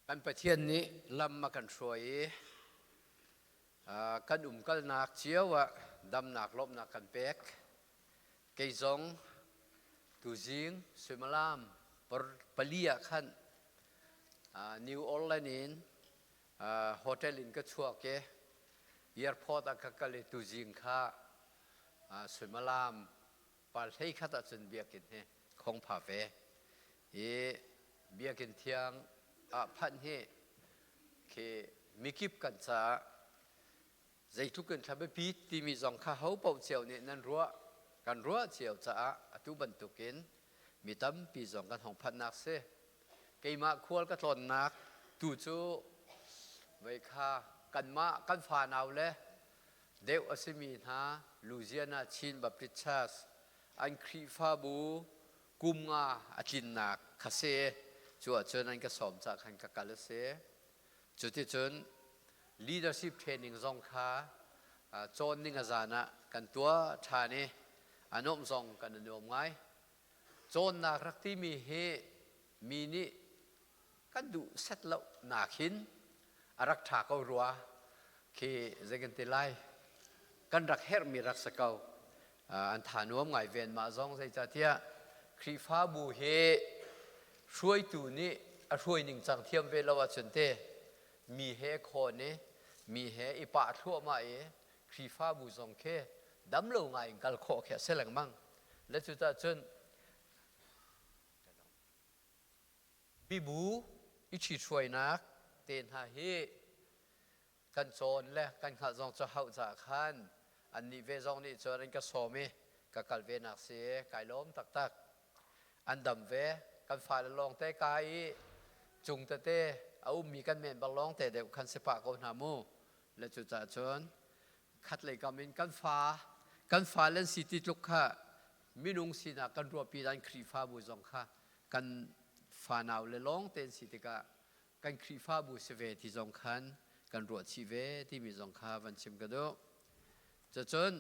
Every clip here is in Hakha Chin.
Kan Pathian nih lam a kan hruai i kan umkalnak cio ah damnak lawmhnak kan pek. Kei zong tuzing suimilam pali ah khan New Orleans in hotel in ka chuak i airport ah ka kal i tuzing kha suimilam pal hlei khat ahcun biakinn hi khong pha ve. Hi biakinn thiang ah phanh hi khi mikip kan caah zeitluk in thla biapi timi zong kha ho paoh cio nih nan ruah kan ruah cio caah atu bantukin mi tampi zong kan hong phanhnak si. Keimah khual ka tlawnnak tu cu vei kha kanmah kan fanau le deuh a simi hna Louisiana Chin Baptist Church an Khrihfabu kum nga a tlinnak kha si. Cu ahcun an ka sawm caah khan ka kal a si. Cuticun leadership training zong kha cawn ning a zan ah kan tuah ṭhan i a nuamh zong kan i nuam ngai. Cawnnak rak timi hi mi nih kan duh set lo nak hin a rak ṭha ko rua khi zei kan ti lai, kan rak herhmi rak si ko. An tha nuam ngai ven mah zong, zeicahtiah Khrihfabu hi hruaitu nih a hruai ning cang thiam ve lo ahcun te mi he khawn i mi he i pah thluahmah i Khrihfabu zong khi dam lo ngai in kal khawh khi a si lengmang le. Cucaah cun mibu i ṭhithruainak te hna hi kan cawn le kan hngalh zong cu hauh caah khan annih ve zong nih cun an ka sawm i ka kal ve nak si. Kai lawm taktak. An dam ve. Kan fale lawng te ka i cung tete a ummi kan men bak lawng te deuh khan si pah ko hna mu le. Cucaah cun khat lei kam in kan fa kan fa len si ti tluk kha minung sinak kan ruahpi dan Khrihfabu zong kha kan fanau le lawng tein si tikah kan Khrihfabu si ve ti zong khan kan ruah chih ve timi zong kha van chim ka duh. Cucun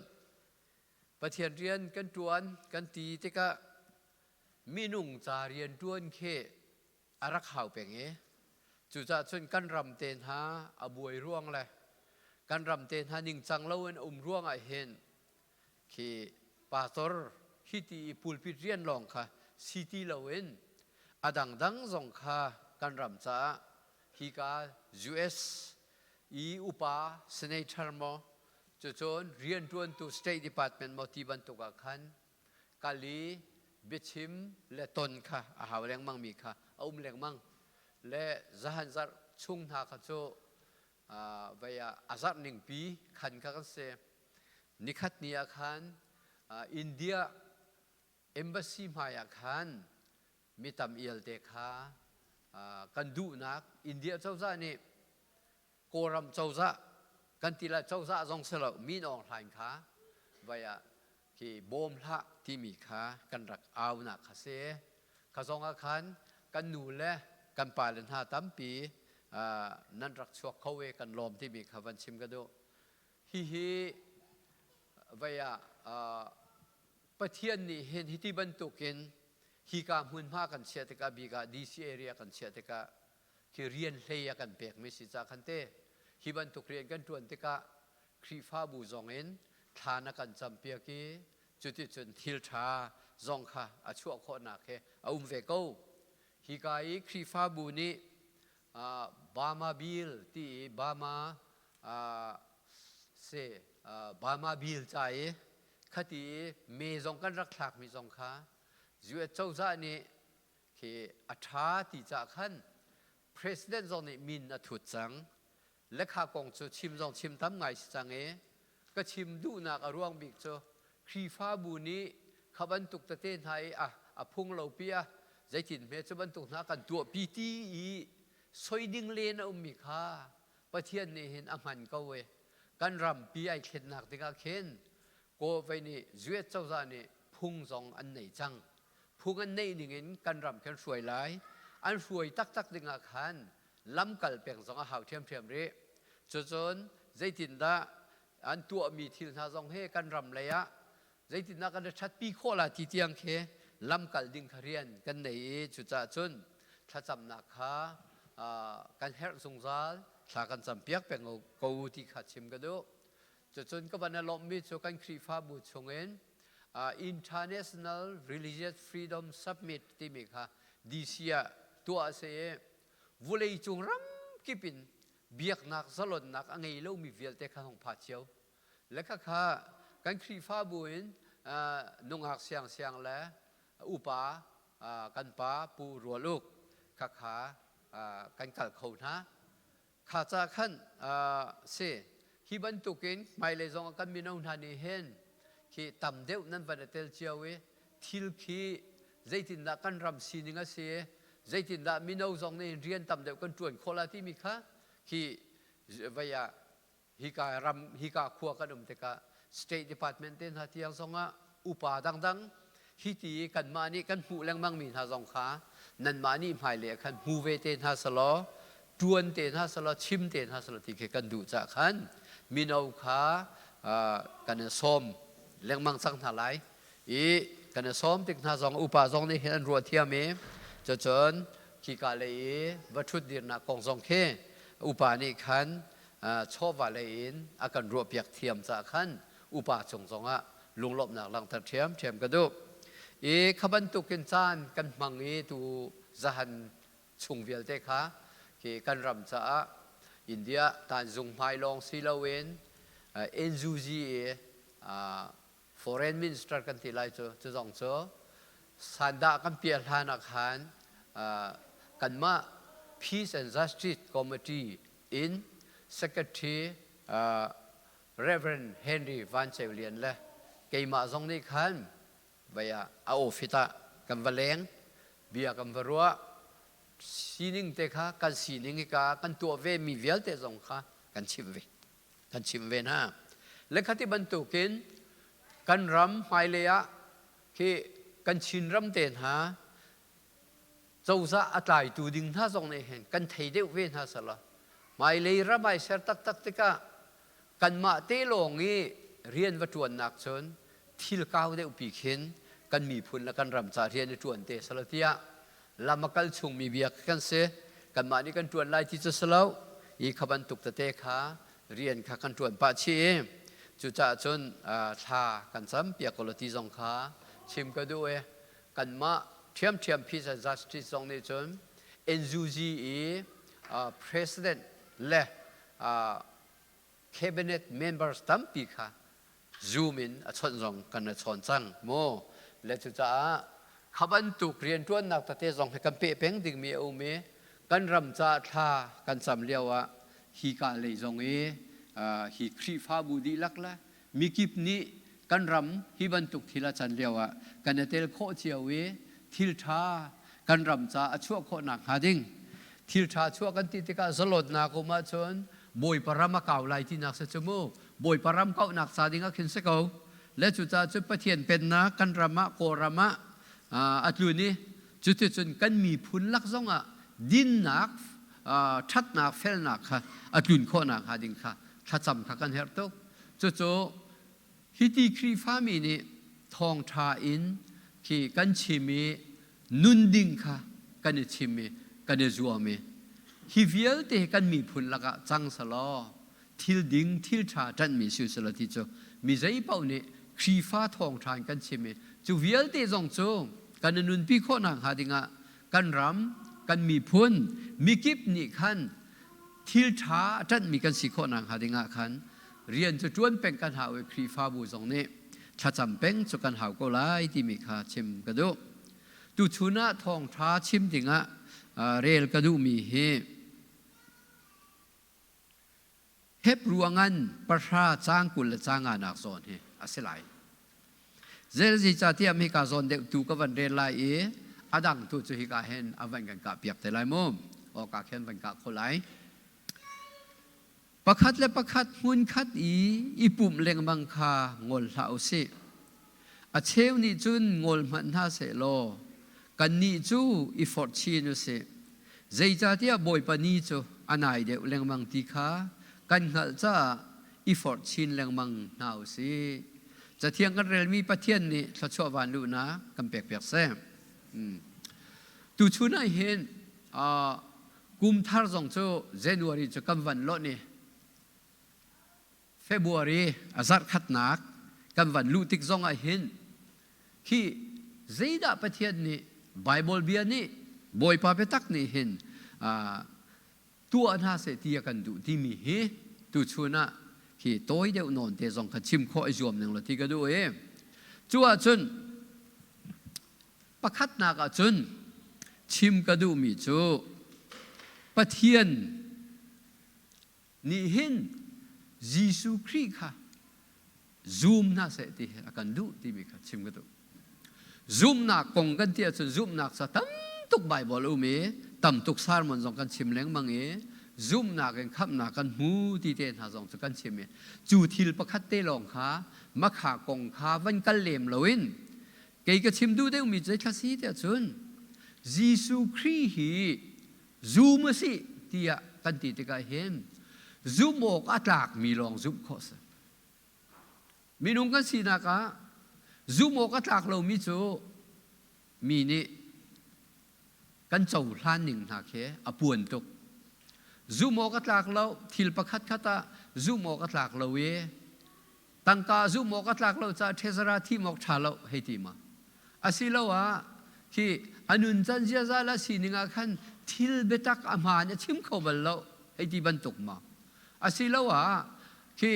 Pathian rian kan ṭuan kan ti tikah minung ca rian ṭuan khi a rak hau peng i cucaah cun kan ram te hna a buai ruang le kan ram te hna ningcang loin um ruang ah hin khi pastor hi ti i pulpit rian lawng kha si ti loin a dangdang zong kha kan ram caah hika US i upa senator maw, cucun rianṭuantu State Department maw ti bantuk ah khan kal i biachim le ton kha a hau lengmang mi kha a um lengmang le zahan zarh chung hna kha cu vei ah a zarh ningpi khan kha kan si. Nikhat ni ah khan India embassy hmai ah khan mi tam ialte kha kan duhnak India cozah nih Kawlram cozah kan ti lai, cozah zong si lo, Min Aung Hlaing kha vai ah khi bawm hlah timi kha kan rak aunak kha si. Kha zong ah khan kan nu le kan pa le hna tampi nan rak chuak kho i kan lawm timi kha van chim ka duh. Hihi vai ah Pathian nih hin hiti bantukin hika hmunhma kan chiah tikah, bik ah DC area kan chiah tikah khi rian hlei a kan pekmi si ca khan te hi bantuk rian kan ṭuan tikah Khrihfabu zong in thla na kan campiak i cuticun thil ṭha zong kha a chuah khawhnak he a um ve ko. Hika i Khrihfabu nih Bama Bill ti i Bama se Bama Bill ca i khati i me zong kan rak thlakmi zong kha US cozah nih khi a ṭha ti cah khan president zong nih min a thut cang. Lekha kong cu chim zong chim tam ngai si cang i ka chim duhnak a ruang bik cu Khrihfabu nih kha bantuk tete hna i a phung lo pi ah zeitin hme cu bantuk hna kan tuahpi ti i soi ding len a ummi kha Pathian nih hin a hman ko i kan rampi ai thlennak tikah khin Kaw vei nih US cozah nih phung zong an nei cang. Phung an neih ning in kan ram khan hruai lai. An hruai taktak ding ah khan lamkal peng zong a hau ṭhiamṭhiam rih. Cucun zeitindah an tuahmi thil hna zong hi kan ram lei ah zeitindah kan i ṭhatpi khawh la ti tiang khi lamkal ding kha rian kan nei i cucaah cun thlacamnak kha. kan herh zungzal, thla kan campiak peng ko ti kha chim ka duh. Cucun ka van i lawmhmi cu kan Khrihfabu chungin International Religious Freedom Summit timi kha DC ah tuah a si i vawleicung ram kip in biaknak zalonnak a ngei lomi vialte kha hung pha cio. Le khakha kan Khrihfabu in nungak siangsiang le upa kan pa Pu Rual Uk khakha kan kal kho hna. Kha ca khan si hi bantukin hmailei zong ah kan mino hna nih hin khi tam deuh nan van i tel cio i thil khi zeitindah kan ram sining a si, zeitindah mino zong nih rian tam deuh kan ṭuan khawh la timi kha khi vei ah hika ram hika khua kan um tikah State Department te hna tiang zongah upa dangdang hi ti kanmah nih kan hmuh lengmang mi hna zong kha nanmah nih hmailei ah khan hmu ve te hna selaw tuan te hna selaw chim te hna selaw ti khi kan duh cah khan mino kha kan in sawm lengmang cang hna lai i kan i sawm tik hna zong upa zong nih hin an ruah thiam i cucun khika lei i va ṭhut dirnak kong zong khi upa nih khan chawva lei in a kan ruahpiak thiam caah khan upa cung zongah lunglawmhnak langhter ṭhiamṭhiam ka duh. I kha bantukin caan kan hmang i tu zahan chung vialte kha khi kan ram caah India tanzung hmai lawng si loin NUG i foreign minister kan ti lai cu cu zong cu sandah kan piah hlan ah khan kanmah Peace and Justice Committee in Secretary Reverend Henry Van Ceu Lian le keimah zong nih khan vai ah a office ah kan va leng, bia kan va ruah, sining te kha kan sining hi ka kan tuah ve mi vialte zong kha kan chimh ve, kan chimh ve hna. Le khati bantukin kan ram hmailei ah khi kan Chin ram te hna cozah a tlaitu ding hna zong nih hin kan thei deuh ve hna sala hmailei ram ai ser taktak tikah kanmah te lawng i rian va ṭuannak cun thil kau deuh pi khin kan miphun le kan ram ca rian i ṭuan te sala tiah lam a kal chungmi bia kan si. Kanmah nih kan ṭuan lai ti cu si lo, i kha bantuk tete kha rian kha kan ṭuan pah chih i cucaah cun thla kan cam piak ko la ti zong kha chim ka duh i kanmah ṭhiamṭhiam Peace and Justice zong nih cun NUG i president le cabinet members tampi kha Zoom in a chawnh zong kan ra chawn cang mu. Le cucaah kha bantuk rianṭuannak tete zong hi kan peh peng dingmi a um i kan ram caah thla kan cam lio ah hi ka lei zong i hi Khrihfabu dihlak le mikip nih kan ram hi bantuk thil a can lio ah kan i tel khawh cio i thil ṭha kan ram caah a chuah khawh nakhnga ding thil ṭha chuah kan ti tikah zalonnak um ahcun Bawipa ram a kau lai tinak si cu mu. Bawipa ram kauhnak ca ding ah khin si ko. Le cucaah cun Pathian pennak kan ram ah Kawlram ah a tlun i cuticun kan miphun lak zong ah dinnak, ṭhatnak, felnak kha a tlun khawh nakhnga ding kha thlacam kha kan herh tuk. Cucu hiti Khrihfami nih thawngṭha in khi kan chim i nun ding kha kan i chim i kan i zuam i hi vialte hi kan miphun lakah cang selaw thil ding thil ṭha ṭanhmi si selaw ti cu mi zei paoh nih Khrihfa thawngṭha in kan chim i cu vialte zong cu kan i nunpi khawh nakhnga dingah kan ram kan miphun mikip nih khan thil ṭha a ṭanhmi kan si khawh nakhnga dingah khan rian cu ṭuan peng kan hau i Khrihfabu zong nih thlacam peng cu kan hau ko lai timi kha chim ka duh. Tuchun ah thawngṭha chim dingah rel ka duhmi hi Hebru a ngan pahra caang 20 le caang nganak zawn hi a si lai. Zeicahtiah hika zawn deuh tu ka van rel lai i a dang tu cu hika hin a van kan kah piak te lai mu. Aw ka khen van kah kho lai. Pakhat le pakhat hmunkhat i i pumh lengmang kha ngol hlah u sih. A cheu nih cun ngol hmanh hna seh law kannih cu i forh chin u sih. Zeicahtiah Bawipa ni cu a nai deuh lengmang ti kha kan hngalh caah i forh chin lengmang hna u sih. Cathiang kan relmi Pathian nih thluachuah vanluhnak kan pekpiak seh. Tuchun ah hin Kum thar zong cu January cu kan van lonh i February a zarh khatnak kan van luh tik zong ah hin khi zeidah Pathian nih Bible bia nih Bawipa biatak nih hin tuah hna seh ti a kan duh timi hi tuchun ah khi tawi deuh nawn te zong kha chim khawh i zuam ning law ti ka duh i cu ahcun pakhatnak ahcun chim ka duhmi cu Pathian nih hin Jesuh Khrih kha zum hna seh ti hi a kan duh timi kha chim ka duh. Zumhnak kong kan ti ahcun zumhnak ca tam tuk Baibal a um i tam tuk sermon zong kan chim lengmang i zumhnak in khamhnak kan hmu ti te hna zong cu kan chim i cu thil pakhat te lawng kha makha kong kha van kal lem loin kei ka chim duh deuhmi cu zeithla si tiah cun Jesuh Khrih hi zum a si tiah kan ti tikah hin zumh awk a tlakmi lawng zumh khawh a si. Minung kan sinak ah zumh awk a tlak lomi cu mi nih kan cohlan ning hna khi a puan tuk. Zumh awk a tlak lo, thil pakhat khat ah zumh awk a tlak lo i tangka zumh awk a tlak lo caah ṭhezara thim awk ṭha lo hei ti ma. Asiloah khi a nuncan ziaza le sining ah khan thil biatak a hmaan a chim kho bal lo hei ti bantuk ma. Asiloah khi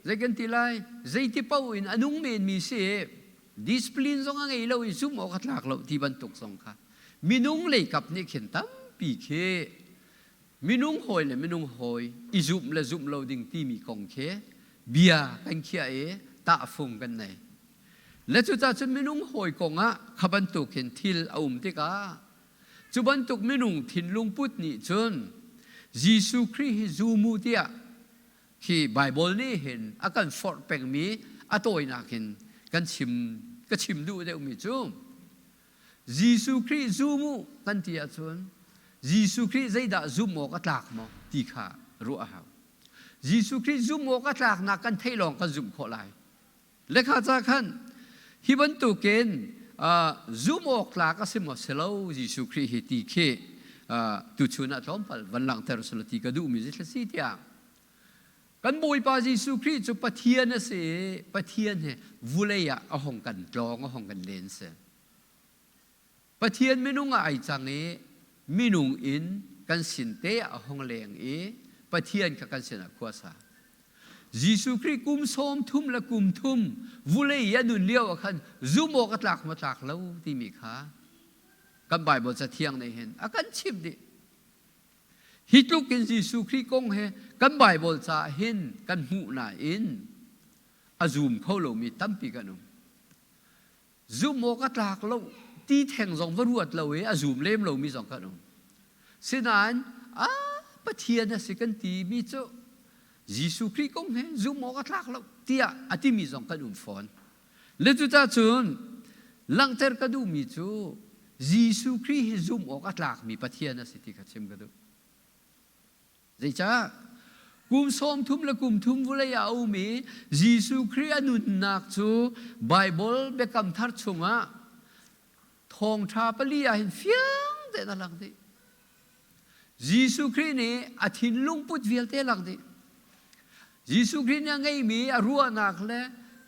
zei kan ti lai zeiti paoh in a nung menmi si discipline zong a ngei lo i zumh awk a tlak lo ti bantuk zong kha minung leikap nih khin tampi khi minung hawi le minung hawi i zumh le zumh lo ding timi kong khi bia kan khiah i tahfung kan nei. Le cucaah cun minung hawi kong ah kha bantuk hin thil a um tikah cu bantuk minung thinlung put nih cun Jesuh Khrih hi zum u tiah khi Baibal nih hin a kan forh pengmi a tawinak in kan chim ka chim duh deuhmi cu Jesuh Khrih zum u kan ti ahcun Jesuh Khrih zeidah zumh awk a tlak maw ti kha ruah a hau. Jesuh Khrih zumh awk a tlaknak kan theih lawng kan zumh khawh lai. Lekha ca khan hi bantukin zumh awk tlak a si maw si lo Jesuh Khrih hi ti khi tuchun ah tlawmpal van langhter selaw ti ka duhmi si si tiah kan Bawipa Jesuh Khrih cu Pathian a si i Pathian he vulei ah a hong kan tlawng a hong kan len si. Pathian minung ah ai cang i minung in kan sin te ah a hung leng i Pathian kha kan sinah khua sa. Jesuh Khrih kum sawm thum le kum thum vulei i a nun lio ah khan zum awk a tlak maw tlak lo timi kha kan Baibal cathiang nih hin a kan chimh dih. Hi tluk in Jesuh Khrih kong he kan Baibal caah hin kan hmuh nain a zum kho lomi tampi kan um. Zumh awk a tlak lo ti theng zong va ruat lo i a zum lem lomi zong kan um. Sinain a Pathian a si kan timi cu Jesuh Khrih kong he zumh awk a tlak lo tiah a timi zong kan um fawn. Le cucacun langhter ka duhmi cu Jesuh Khrih hi zumh awk a tlakmi Pathian a si ti kha chim ka duh. Zeicah? Kum 30 le kum thum vulei ah a um i Jesuh Khrih a nunnak cu Baibal Biakam Thar chungah thawngṭha pali ah hin fiang tein a lang dih. Jesuh Khrih nih a thinlung put vialte a lang dih. Jesuh Khrih nih a ngeimi a ruahnak le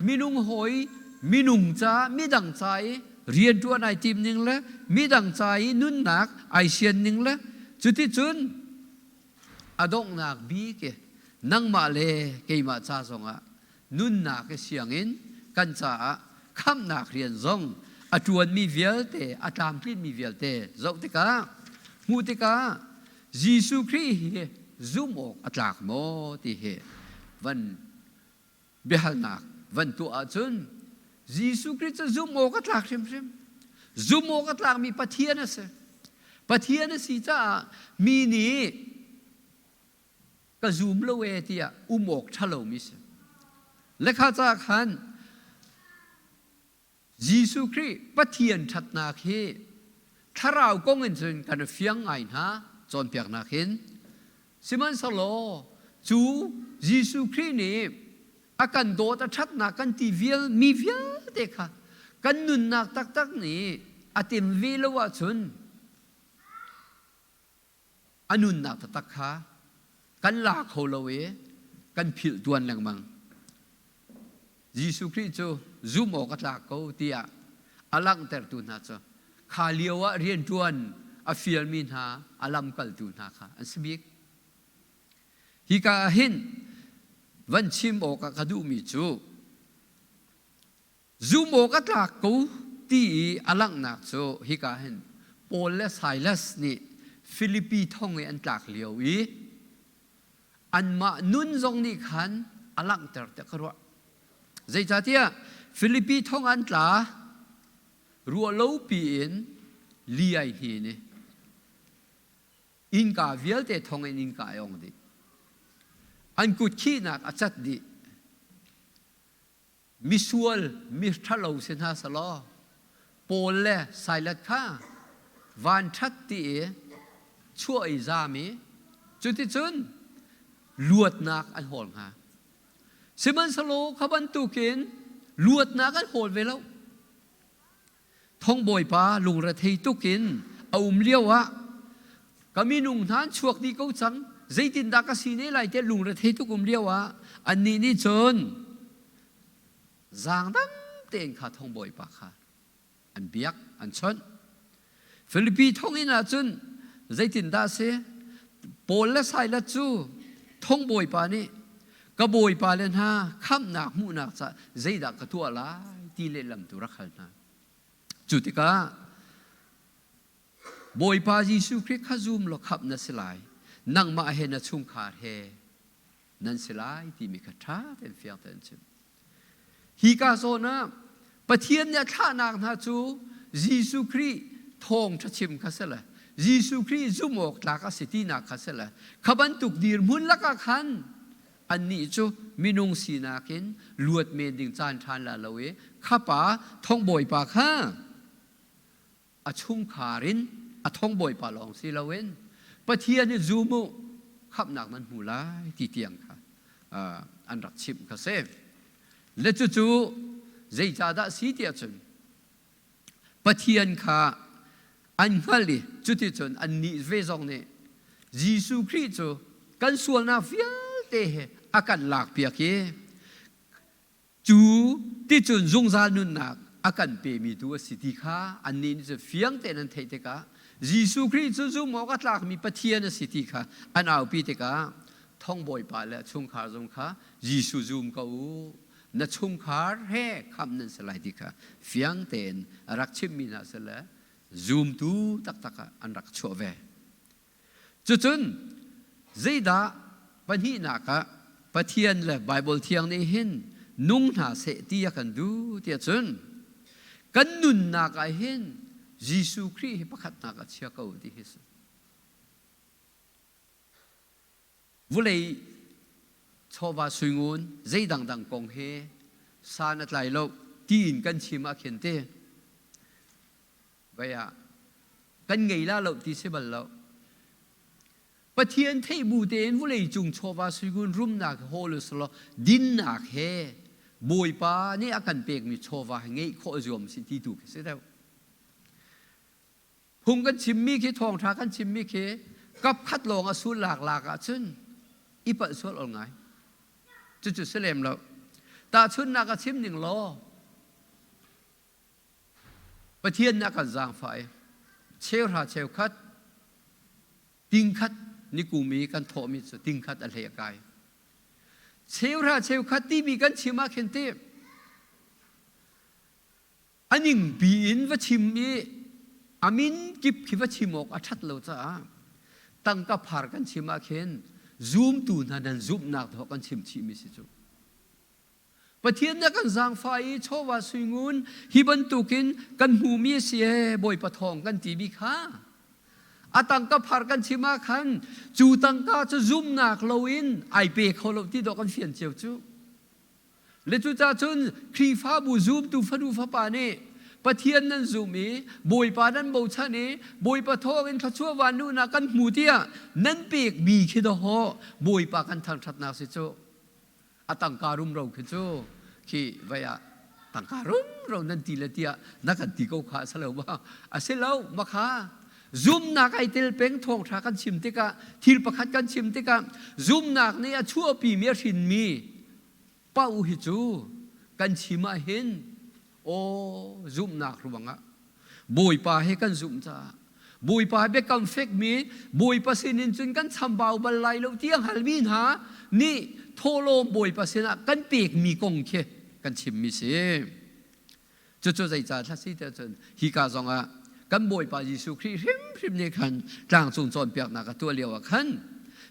minung hawi minung ca midang ca i rianṭuan ai tim ning le midang ca i nunnak ai sian ning le cuticun a donghnak bik i nangmah le keimah ca zongah nunnak i sianginn kan caah khamhnak rian zong a ṭuanmi vialte a tlamtlinmi vialte zoh tikah hmuh tikah Jesuh Khrih hi zumh awk a tlak maw ti hi van biahalnak van tuah ahcun Jesuh Khrih cu zumh awk a tlak hrimhrim. Zumh awk a tlakmi Pathian a si. Pathian a si caah mi nih ka zum lo e tiah um awk ṭha lomi si. Lekha ca khan Jesuh Khrih Pathian ṭhatnak hi thlarau kong in cun kan i fiang ngai hna cawnpiaknak hin. Sihmanhsehlaw cu Jesuh Khrih nih a kan dawt a ṭhatnak kan ti vial mi vialte kha kan nunnak taktak nih a tim ve lo ahcun. A nunnak taktak kha kan la kho lo i kan philh tuan lengmang. Jesuh Khrih cu zum awk a tlak ko tiah a langhtertu hna cu kha lio ah rianṭuan a fialmi hna a lamkaltu hna kha an si bik. Hika ah hin van chim awkah ka duhmi cu zum awk a tlak ko ti i a langhnak cu hika hin Paul le Silas nih Filipi thong i an tlak lio i anmah nun zong nih khan a langhter tiah ka ruah. Zeicahtiah Filipi thong an tla ruahlopi in li ai hnin i innka vialte thong in innka ai ong dih. An kut khihnak a cat dih. Misual, miṭhalo si hna selaw Paul le Silas kha vanṭhat ti i chuah i zaam i cuticun luatnak an hawl hnga. Sihmanhsehlaw kha bantukin luatnak an hawl ve lo. Thongbawipa lungrethei tuk in a um lio ah ka minung hna an chuak dih ko cang, zeitindah ka si ne lai tiah lungrethei tuk um lio ah annih nih cun zaangdam tein kha thongbawipa kha an biak, an chawnh. Filipi thonginn ah cun zeitindah a si? Paul le Silas cu thongbawipa nih ka bawipa le hna khamhnak hmuhnak caah zeidah ka tuah lai ti lehlam tu rak hal hna. Cu tikah Bawipa Jesuh Khrih kha zum law khamh na si lai, nangmah he na chungkhar he nan si lai timi kha ṭha tein fiang tein chim. Hi ka zawn ah Pathian nih a thlahnak hna cu Jesuh Khrih thawngṭha chim kha si le Jesuh Khrih zumh awk tlak a si tinak kha si le kha bantuk dirhmun lakah khan annih cu minung sinak in luat men ding caan ṭhan la lo i khapa thongbawipa kha a chungkhar in a thongbawipa lawng si loin Pathian hi zum u, khamhnak nan hmu lai ti tiang kha an rak chimh kha si. Le cucu zeicahdah si tiah cun Pathian kha an hngalh i cuticun annih ve zong nih Jesuh Khrih cu kan sualnak vialte he a kan lakpiak i Cu ticun zungzal nunnak a kan pemi tu a si ti kha annih nih cun fiang tein an theih tikah Jesuh Khrih cu zumh awk a tlakmi Pathian a si ti kha an aupi tikah thongbawipa le a chungkhar zong kha Jesuh zum ko u, na chungkhar he khamh nan si lai ti kha fiang tein a rak chimhmi hna si le zumtu taktak ah an rak chuah ve. Cucun zeidah pahnihnak ah Pathian le Baibal thiang nih hin nung hna seh ti a kan duh tiah cun kan nunnak ah hin Jesuh Khrih hi pakhatnak a chia ko ti hi si. Vulei chawva suingun zei dangdang kong he san a tlai lo tiin kan chim ah khin te Vai ah kan ngei la lo ti si bal lo. Pathian theih bu tein vulei cung chawva suigun rumnak hawl usulaw dinnak he Bawipa nih a kan pekmi chawva he ngeih khawh zuam si ti tu khi si deuh. Phung kan chimmi khi thawngṭha kan chimmi khi kap khat lawng a sul lak lak ahcun i palh sual ol ngai. Cucu si lem lo. Tahchunhnak a chim ning law Pathian nih a kan zaangfah i cheuhra cheukhat tingkhat nikum i kan thawhmi cu tingkhat a hlei a kai. Cheuhra cheukhat timi kan chim ah khin ti a ningpi in va chim i a min kip khi va chim awk a ṭhat lo caah tangka phar kan chim ah khin zumtu hna nan zumhnak thawk kan chim chihmi si cu. Pathian nih a kan zaangfah i chawva suingun hi bantukin kan hmumi a si ee Bawipa thawng kan timi kha a tangka phar kan chim ah khan cu tangka cu zumnak loin ai pe kho lo ti dawh kan fian cio cu. Le cucaah cun Khrihfabu zumtu fanu fapa nih Pathian nan zum i Bawipa nan bochan i Bawipa thawngin thluachuah vanluhnak kan hmu tiah nan pekmi khi dawh Bawipa kan thangṭhatnak si cu. A tangka rumro khi cu khi vai ah tangka rumro nan ti le tiah na kan ti ko kha a si lo ma? A si lo ma kha. Zumnak ai tel peng. Thawngṭha kan chim tikah, thil pakhat kan chim tikah, zumnak nih a chuahpimi, a hrinmi paoh hi cu kan chim ah hin, aw, zumhnak ruangah, Bawipa he kan zumh caah, Bawipa biakam fekmi, Bawipa sinin cun kan chambau bal lai lo ti a hngalmi hna nih thawhlawm Bawipa sinah kan pekmi kong khi kan chimmi si. Cucu zeicah thla si tiah cun, hika zongah kan Bawipa Jesuh Khrih hrimhrim nih khan tlangcung cawnpiaknak a tuah lio ah khan,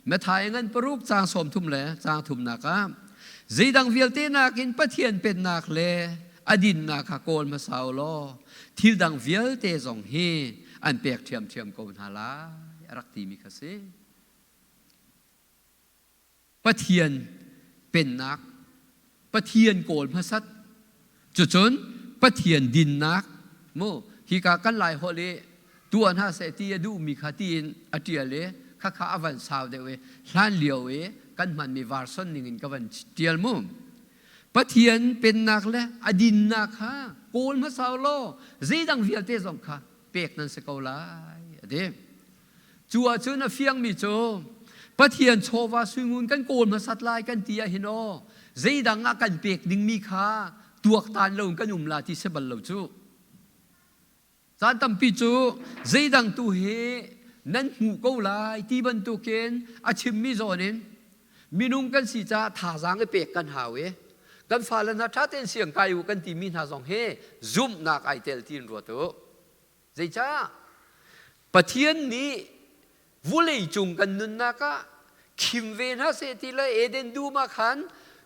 Matthai ngan 6 caang 30 le caang 30 ah, zeidang vialte nakin Pathian pennak le a dinnak kha kawl hmasa u law thil dang vialte zong hi an pek ṭhiamṭhiam ko hna lai, a rak timi kha si. Pathian pennak, Pathian kawl hmasat, cucun Pathian dinnak mu. Hika kan Lai holh i tuah hna seh ti a duhmi kha tiin a ṭial i khakha a van sau deuh i hlan lio i kan hmanmi version ning in ka van ṭial mu. Pathian pennak le a dinnak kha kawl hmasa u law zeidang vialte zong kha pek nan si ko lai, a ti. Cu ahcun a fiangmi cu, Pathian chawva suingun kan kawl hmasat lai kan ti ah hin, aw, zeidang ah kan pek dingmi kha tuaktan lo in kan um la ti si bal lo cu. Caan tampi cu zeidang tu hi nan hmuh ko lai ti bantukin a chimmi zawn in minung kan si caah thazaang i pek kan hau i kan fale hna ṭha tein siang kai u kan timi hna zong hi zumhnak ai tel tiin ruat u. Zeicah? Pathian nih vulei cung kan nunnak ah khim ve hna seh ti le Eden dum ah khan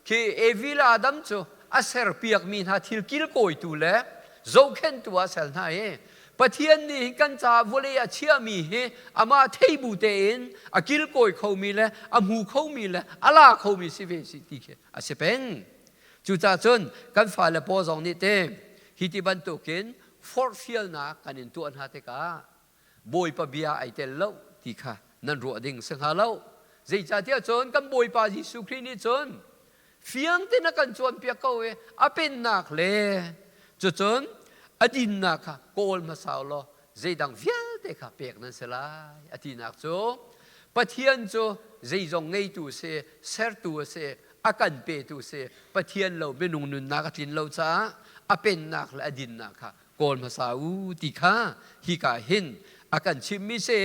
khi Evi le Adam cu a serpiakmi hna thil kilkawitu le zohkhenhtu ah sel hna i Pathian nih hin kan caah vawlei a chiahmi hi amah theibu tein a kilkawi khomi le a hmu khomi le a la khomi si ve si ti khi a si peng. Cucaah cun kan fale pawl zong nih te hi ti bantukin forhfialnak kan in tuah hna tikah Bawipa bia ai tel lo ti kha nan ruah ding si hnga lo. Zeicahtiah cun kan Bawipa Jesuh Khrih nih cun fiang tein a kan cawnpiak ko i a pennak le cucun a dinnak kha kawl hmasa u law zeidang vialte kha pek nan si lai, a tinak cu Pathian cu zeizong ngeitu a si, sertu a si, a kan petu a si. Pathian lo minung nunnak a tlin lo caah a pennak le a dinnak kha kawl hmasa u ti kha hika hin a kan chimmi si.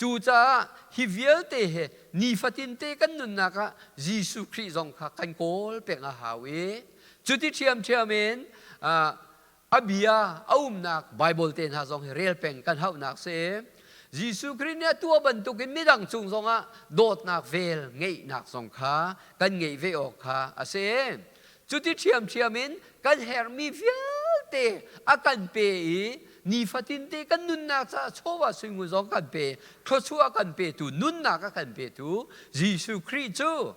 Cucaah hi vialte he nifatinte kan nunnak ah Jesuh Khrih zong kha kan kawl peng a hau i cuti ṭhiamṭhiam in a bia a umnak Bible te hna zong hi rel peng kan hauhnak si. Jesuh Khrih nih a tuah bantukin midang cung zongah dawtnak vel ngeihnak zong kha kan ngeih ve awk kha a si. Cuti ṭhiamṭhiam in kan herhmi vialte a kan pe i nifatinte kan nunnak caah chawva suingun zong kan pe, thluachuah a kan petu, nunnak a kan petu Jesuh Khrih cu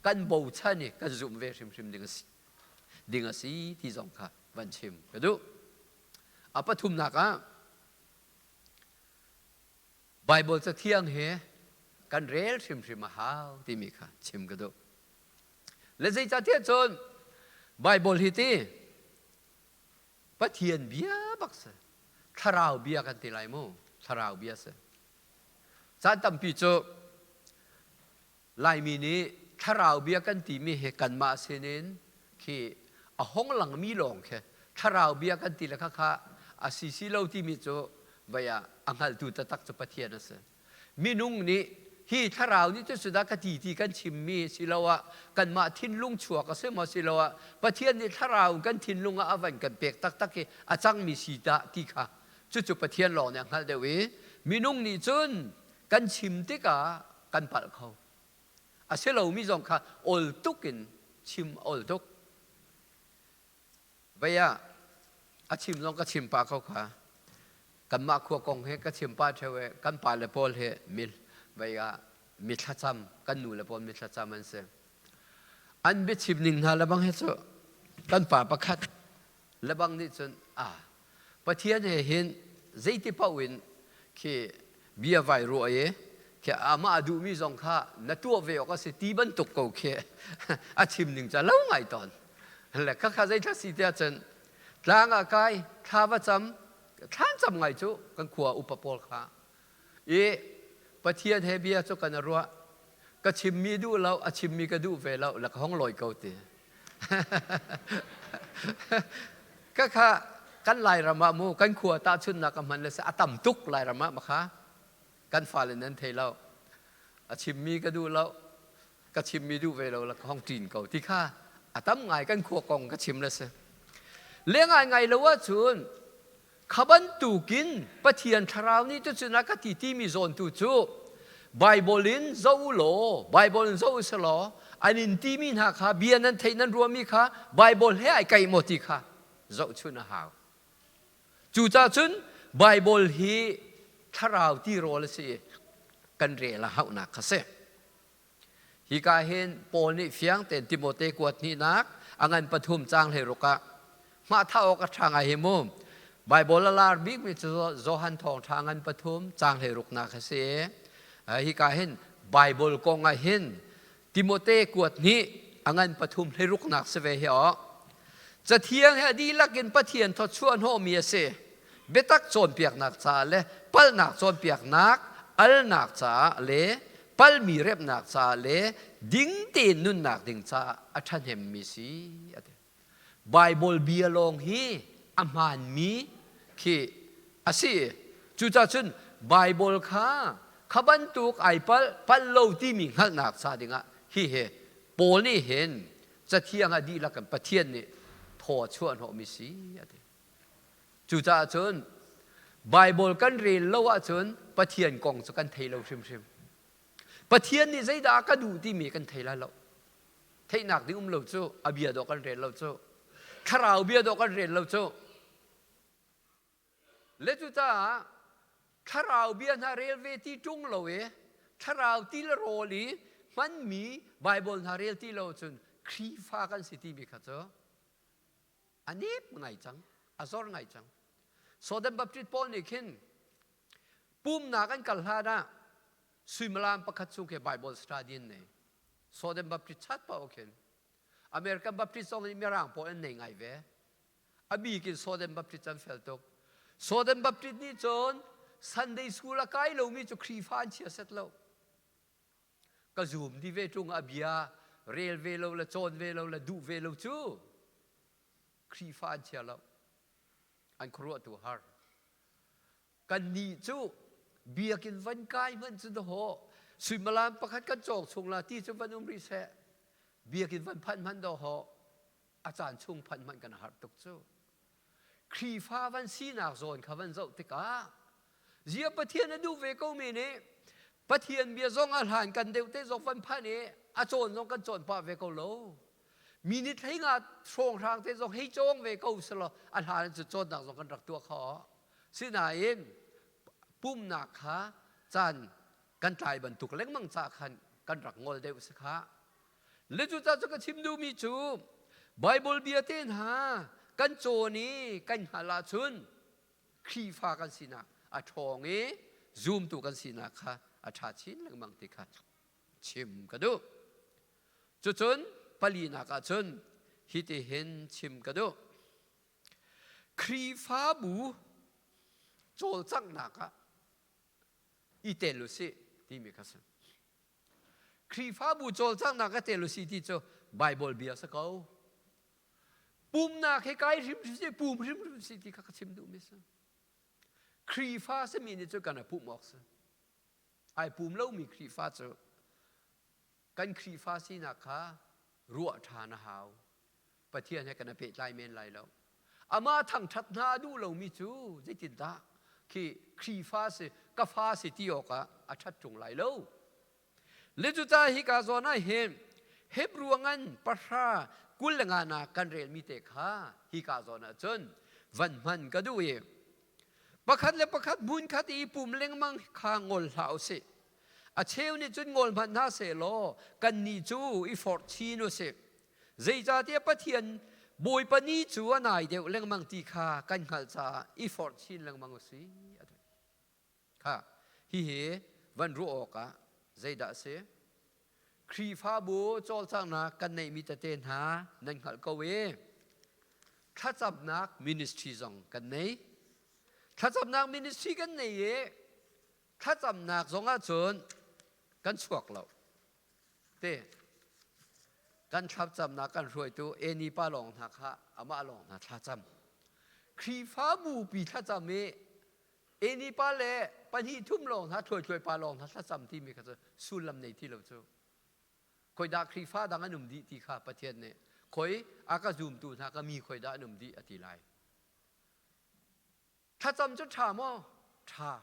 kan bochan i kan zumh ve hrimhrim ding a si ti zong kha van chim ka duh. A pathumnak ah, Bible cathiang he kan rel hrimhrim a hau timi kha chim ka duh. Le zeicahtiah cun Bible hi ti Pathian bia bak si. Thlarau bia kan ti lai mu. Thlarau bia si. Caan tampi cu Laimi nih thlarau bia kan timi hi kanmah sinin khi a hong langmi lawng khi thlarau bia kan ti le kha kha a si si lo timi cu vei ah a hngaltu taktak cu Pathian a si. Minung nih hi thlarau nih cu dah ka ti ti kan chimmi siloah kanmah thinlung chuak a si maw, siloah Pathian nih thlarau kan thinlung ah a van kan pek taktak i a cangmi si dah ti kha cucu Pathian lawng nih a hngalh deuh i minung nih cun kan chim tikah kan palh kho. A si lomi zong kha ol tuk in chim ol tuk. Vei ah a chim zong ka chim pah ko kha. Kanmah khua kong he ka chim pah ṭheo i kan pa le pawl he mil vei ah mi thlacam, kan nu le pawl mi thlacam an si. An biachim ning hna lebang he cu kan pa pakhat lebang nih cun, a Pathian he hin zeiti paoh in khi bia vai ruah i khi amah a duhmi zong kha na tuah ve awk a si ti bantuk ko khi a chim ning ca lo ngai tawn. Le khakha zeithla si tiah cun, tlang ah kai, thla va cam. Thlancam ngai cu kan khua upa pawl kha. I Pathian he bia cu kan i ruah. Ka chimmi duh lo, a chimmi ka duh ve lo, la ka hong lawi ko ti. Ka kha kan Lairam ah mu kan khua tahchunnak ka hman le a tam tuk Lairam ah makha kan fale nan thei lo. A chimmi ka duh lo, ka chimmi duh ve lo la ka hong ṭin ko ti kha a tam ngai kan khua kong ka chim le si. Le ngai ngai lo ahcun kha bantukin Pathian thlarau nih cucun a ka ti timi zawn tu cu Bible in zoh u law Bible in zoh u selaw an in timi hna kha bia nan theih nan ruahmi kha Bible he ai kaih maw ti kha zohchun a hau. Cucaah cun Bible hi thlarau tirawl a si i kan rel a hauhnak kha si. Hika hin Paul nih fiang tein Timote kuat hnihnak a ngan pathum caang 16 ah hmahtha awk a ṭha ngai hi mu. Baibal a lar bikmi cu Johan thawngṭha ngan pathum caang 16 nak a si. Hika hin Baibal kong ah hin Timote kuat hnih a ngan pathum 16 nak si ve hi awk. Cathiang he a dihlak in Pathian thawchuah hnawhmi a si. Biatak cawnpiaknak caah le palhnak cawnpiaknak alnak caah le palmi remhnak caah le ding tein nunnak ding caah a ṭhahnemmi si a ti. Baibal bia lawng hi a hmaanmi khi a si. Cucaah cun Baibal kha kha bantuk ai palh palh lo timi hngalhnak ca dingah hi he Paul nih hin cathiang ah dihlak in Pathian nih thaw a chuah hnawhmi si a ti. Cucaah cun Baibal kan rel lo ahcun Pathian kong cu kan thei lo hrimhrim. Pathian nih zeidah a ka duh timi kan thei lai lo. Theihnak ding um lo cu a bia dawh kan rel lo cu. Thlarau bia dawh kan rel lo cu. Le cucaah thlarau bia hna rel ve ti ṭung lo i thlarau ti le rawl i hmanmi Baibal hna rel ti lo cun Khrihfa kan si timi kha cu a nep ngai cang a zor ngai cang Southern Baptist pawl nih khin pumnak an kal hlan ah suimilam pakhat chung khi Bible study an nei Southern Baptist chat paoh khin American Baptist zong nih mirang pawl an nei ngai ve a bik in Southern Baptist an fel tuk Southern Baptist nih cun Sunday school a kai lomi cu Khrihfa an chia set lo ka zum di ve ṭung a bia rel ve lo le cawn ve lo le duh ve lo cu Khrihfa an chia lo an khuaruahtu har kannih cu biakinn van kai hmanh cu dawh suimilam pakhat kan cawng chung la ti cu van um rih seh biakinn van phanh hmanh dawh a caan chung phanh hmanh kan har tuk cu Khrihfa van sinak zawn kha van zoh tikah zia Pathian a duh ve ko mi nih Pathian bia zong a hlan kan deuh te zong van phan i a cawn zong kan cawn pah ve ko lo mi nih thlei nga hrawnghrang te zong hei cawng ve ko selaw a hlan cu cawnnak zong kan rak tuah kho sinain pumnak kha caan kan tlai bantuk lengmang ca khan kan rak ngol deuh si kha Le cucaah cu ka chim duhmi cu Bible bia te hna kan cawn i kan hngalh ahcun Khrihfa kan sinak a ṭhawng i zumtu kan sinak kha a ṭha chin lengmang ti kha chim ka duh. Cucun palinak ahcun hitihin chim ka duh. Khrihfabu cawlcanghnak ah i tel u sih timi kha si. Khrihfabu cawlcanghnak a tel u si ti cu Baibal bia si ko. Pumnak he kai hrimhrim si, pum hrimhrim si ti kha ka chim duhmi si. Khrihfa simi nih cu kan i pumh awk si. Ai pum lomi Khrihfa cu kan Khrihfa sinak kha ruah ṭhan a hau. Pathian he kan i pehtlai men lai lo. Amah thangṭhat hna a duh lomi cu zeitindah khi Khrihfa si, ka fa si ti awkah a ṭhat ṭung lai lo. Le cucaah hika zawn ah hin Hebru ngan pahra 25 nak kan relmi te kha hika zawn ah cun van hman ka duh i pakhat le pakhat hmunkhat i pum lengmang kha ngol hlah u sih. A cheu nih cun ngol hmanh hna seh law kannih cu i forh chin u sih. Zeicahtiah Pathian Bawipa ni cu a nai deuh lengmang ti kha kan hngalh caah i forh chin lengmang u sih. Kha hihi van ruah awkah zeidah a si? Khrihfabu cawlcanghnak kan neihmi tete hna nan hngalh ko i thlacamnak ministry zong kan nei. Thlacamnak ministry kan nei i thlacamnak zong ahcun kan chuak lo. Te kan thlacamnak kan hruaitu Eni pa lawng hna kha amah lawng hna thlacam. Khrihfabu pi thlacam i Eni pa le pahnih thum lawng hna thluai pa lawng hna thlacam timi kha cu sullam nei ti lo cu. Khoi dah Khrihfa dang an um dih ti kha Pathian nih khoi a ka zumtu hna ka mi khoi dah an um dih a ti lai. Thlacam cu ṭha maw? Ṭha.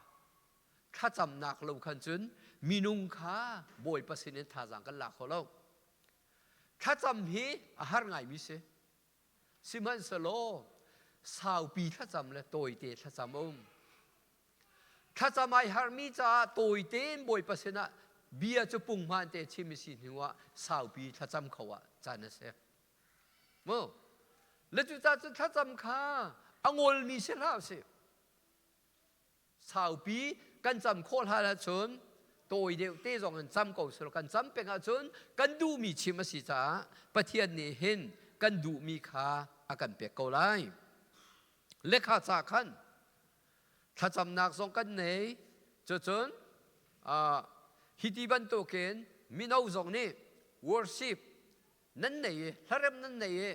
Thlacamnak lo khan cun minung kha Bawipa sinin thazaang kan la kho lo. Thlacam hi a har ngaimi si. Sihmanhsehlaw saupi thlacam le tawite thlacam a um. Thlacam ai harmi caah tawite in Bawipa sinah bia cu punghman te chim i si hnuah saupi thlacam kho ah can a si. Mu. Le cucaah cun thlacam kha a ngolmi si hlah usih. Saupi kan cam khawh hlan ahcun tawi deuh te zong in cam ko selaw kan cam peng ahcun kan duhmi chim a si caah Pathian nih hin kan duhmi kha a kan pek ko lai. Lekha ca khan thlacamnak zong kan nei. Cucun hi ti bantukin mino zong nih worship nan nei i hlarem nan nei i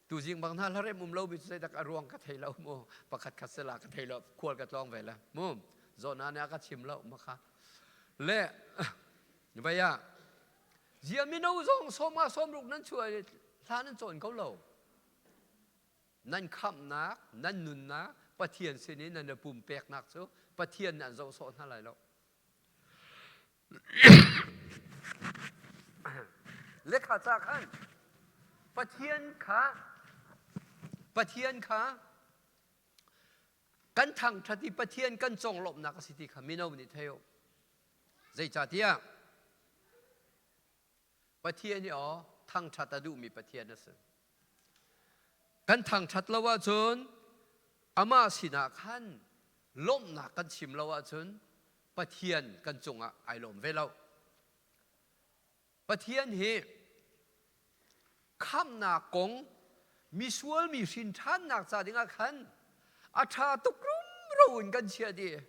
tuzing bang hna hlarem um lo mi cu zeidak a ruang ka thei lo mu pakhat khat sela ka thei lo khual ka tlawng ve le mu zona nih a ka chim lo ma kha le vai ah zia mino zong sawma sawmruk nan chuah hla nan cawn ko lo nan khamhnak nan nunnak Pathian sin i nan i pumpeknak cu Pathian nih an zoh sawh hna lai lo. Lekha ca khan Pathian kha Pathian kha kan thangṭhat i Pathian kan conglawmhnak a si ti kha mino nih thei u. Zeicahtiah Pathian hi aw thangṭhat a duhmi Pathian a si. Kan thangṭhat lo ahcun amah sinah khan lawmhnak kan chim lo ahcun Pathian kan cungah ai lawm ve lo. Pathian hi khamhnak kong misual mi hrin ṭhannak ca dingah khan a ṭha tuk rumro in kan chiah dih.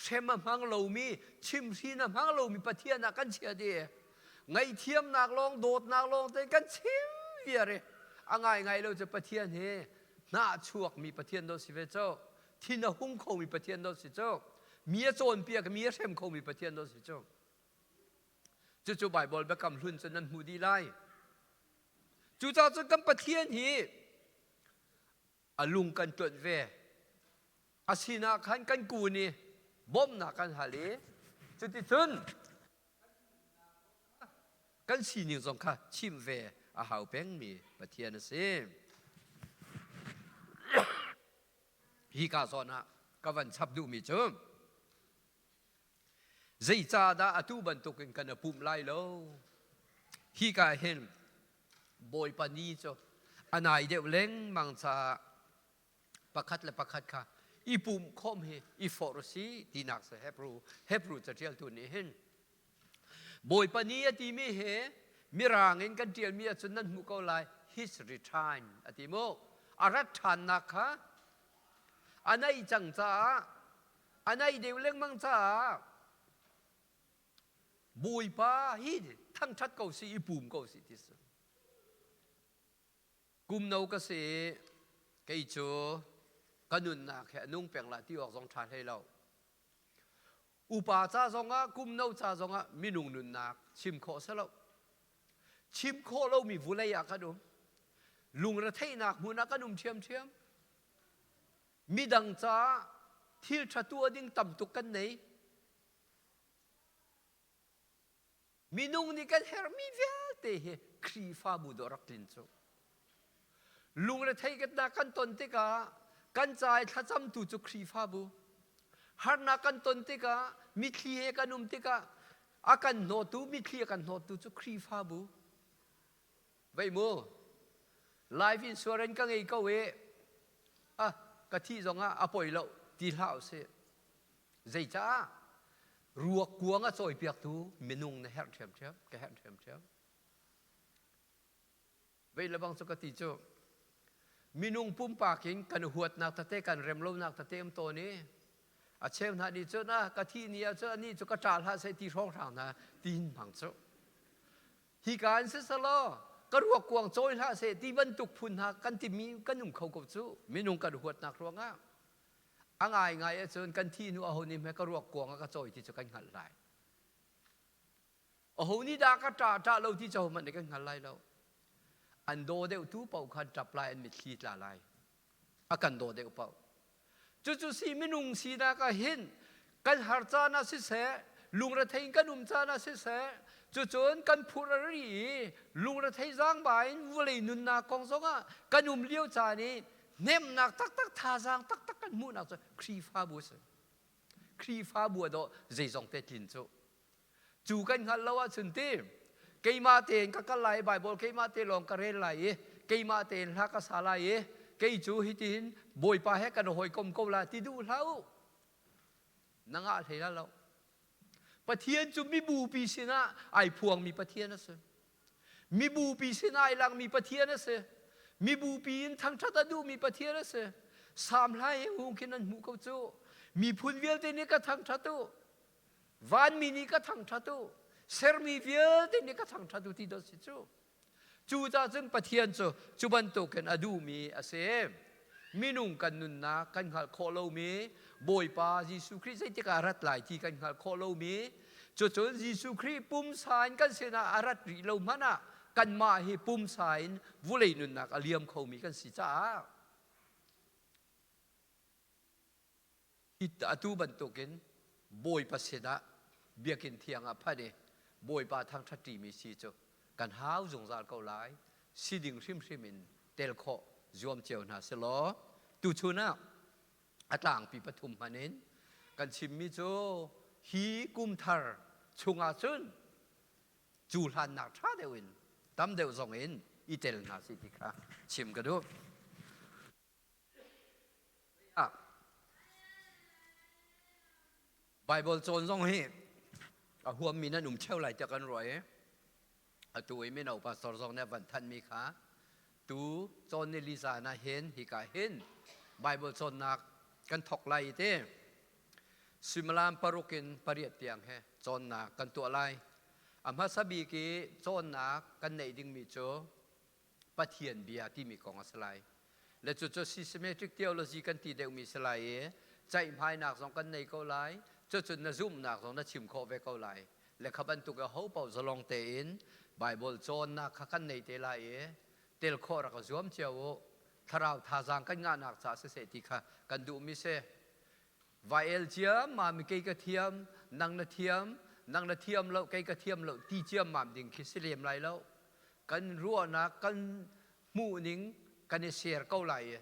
Hrem a hmang lomi, chimhrin a hmang lomi Pathian ah kan chiah dih. Ngaihthiamnak lawng, dawtnak lawng te kan chim viar i a ngaingai lo cu Pathian hi hnahchuakmi Pathian dawh si ve cu. Thin a hung khomi Pathian dawh si cu. Mi a cawnpiak, mi a hrem khomi Pathian dawh si cu. Cucu Baibal biakam hlun cu nan hmuh dih lai. Cucaah cun kan Pathian hi a lung kan tuanh ve. A sinah khan kan kun i bawmhnak kan hal i cuticun kan sining zong kha chimh ve a hau pengmi Pathian a si. Hi ka zawn ah ka van chap duhmi cu Zeicahdah atu bantukin kan i pumh lai lo? Hika hin Bawipa ni cu a nai deuh lengmang caah pakhat le pakhat kha i pumh khawm hi i forh u sih tinak si Hebrew Hebrew caṭialtu nih hin Bawipa ni a timi hi Mirang in kan ṭialmi ahcun nan hmuh ko lai his return a ti mu a rat ṭhannak kha a naih cang caah A naih deuh lengmang caah Bawipa hi thangṭhat ko si i pum ko si ti si. Kum no ka si i kei cu ka nunnak he a nung peng la ti awk zong ṭha hlei lo. Upa ca zongah kum no ca zongah minung nunnak chim khawh si lo. Chim khawh lomi vulei ah kan um. Lungretheihnak hmun ah kan um ṭhiamṭhiam. Midang caah thil ṭha tuah ding tam tuk kan nei. Minung nih kan herhmi vialte hi Khrihfabu dawh rak tlin cu. Lungrethei kan ton tikah kan ca i thlacamtu cu Khrihfabu. Harnak kan ton tikah mitthli he kan um tikah a kan hnawtu mitthli a kan hnawttu cu Khrihfabu. Vei mu, life insurance ka ngei ko i ah ka thih zongah a poi lo ti hlah usih. Zeicah? Ruak kuang a cawipiaktu minung na herh ṭhiamṭhiam, ka herh ṭhiamṭhiam. Vei le bang cu ka ti cu. Minung pumpak in kan huatnak tete kan remlonak tete um tawn i a cheu hna nih cun ah ka thih ni ah cun anih cu ka ṭah hlah seh ti hrawnghrang hna ti hmang cu. Hika in siselaw ka ruak kuang cawi hlah seh ti bantuk phun hna kan timi kan um kho ko cu minung kan huatnak ruangah. A ngaingai ahcun kan thih hnu aho nih hme ka ruak kuang ah ka cawi ti cu kan hngalh lai. Aho nih dah ka ṭah ṭah lo ti cu ahohmanh nih kan hngal lai lo. An daw deuh tu paoh khan ṭap lai an mitthli tla lai. A kan daw deuh paoh. Cucu si minung sinak ah hin kan har caan ah siseh, lungrethei in kan um caan ah siseh, cucun kan phur a ri i lungrethei zaangba in vawlei nunnak kong zongah kan um lio caan i hnemhnak taktak thazaang taktak kan hmuhnak cu Khrihfabu a si. Khrihfabu ah dawh zeizong te tlin cu. Cu kan hngalh lo ahcun ti keimah tein ka kal lai i Baibal keimah te lawng ka rel lai i keimah tein hla ka sa lai i kei cu hitihin Bawipa he kan hawikom ko la ti duh hlah u. Na ngah hlei la lo. Pathian cu mibupi sinah ai phuangmi Pathian a si. Mibupi sinah ai langmi Pathian a si. Mibupi in thangṭhat a duhmi Pathian a si. Salm hla he hung khin an hmuh ko cu. Miphun vialte nih ka thangṭhat u. Vanmi nih ka thangṭhat u. Sermi vialte nih ka thangṭhat u ti dawt si cu. Cucaah cun Pathian cu cu bantukin a duhmi a si. Minung kan nunnak kan hngalh khawh lomi Bawipa Jesuh Khrih zeitik ah a rat lai ti kan hngalh khawh lomi cucun Jesuh Khrih pumsa in kan sinah a rat rih lo hmanh ah kanmah hi pumsa in vulei nunnak a liam khomi kan si caah Atu bantukin Bawipa sinah biakinn thiang ah phanh i Bawipa thangṭhat ṭimi si cu kan hau zungzal ko lai. Si ding hrimhrim in tel khawh zuam cio hna selaw tuchun ah a tlangpi pathum hman in kan chimmi cu hi kum thar chungah cun cu hlannak ṭha deuh in tam deuh zong in i tel hna si ti kha chim ka duh. Baibal cawn zong hi a huammi nan um ṭheo lai tiah kan ruah i atu i mino pastor zong nih a van thanhmi kha tu cawn ni li zan ah hin hika hin Baibal cawnnak kan thawk lai i ti suimilam 6 in 8 tiang he cawnnak kan tuah lai. A hmasa bik i cawnnak kan neih dingmi cu Pathian bia timi kong a si lai. Le cucu systematic theology kan ti deuhmi si lai i ceihmainak zong kan nei ko lai, cucu na zumhnak zong na chim khawh ve ko lai. Le kha bantuk a ho paoh zalong tein Bible cawnnak kha kan nei te lai i tel khawh rak zuam cio u. Thlarau thazaang kan ngahnak caah siseh ti kha kan duhmi si. Vai el ciammam i kei ka thiam, nang na thiam, nang na thiam lo, kei ka thiam lo ti ciammam ding khi si lem lai lo. Kan ruahnak, kan hmuhning kan i share ko lai i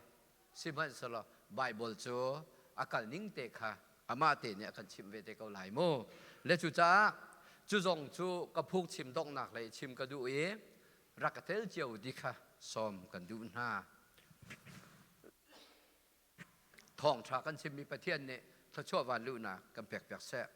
sihmanhsehlaw Bible cu a kal ning te kha amah te nih a kan chimh ve te ko lai mu. Le cucaah cu zong cu ka phuk chim donghnak lei chim ka duh i rak ka tel cio ti kha sawm kan duh hna. Thawngṭha kan chimmi Pathian nih thluachuah van luhnak kan pekpiak seh.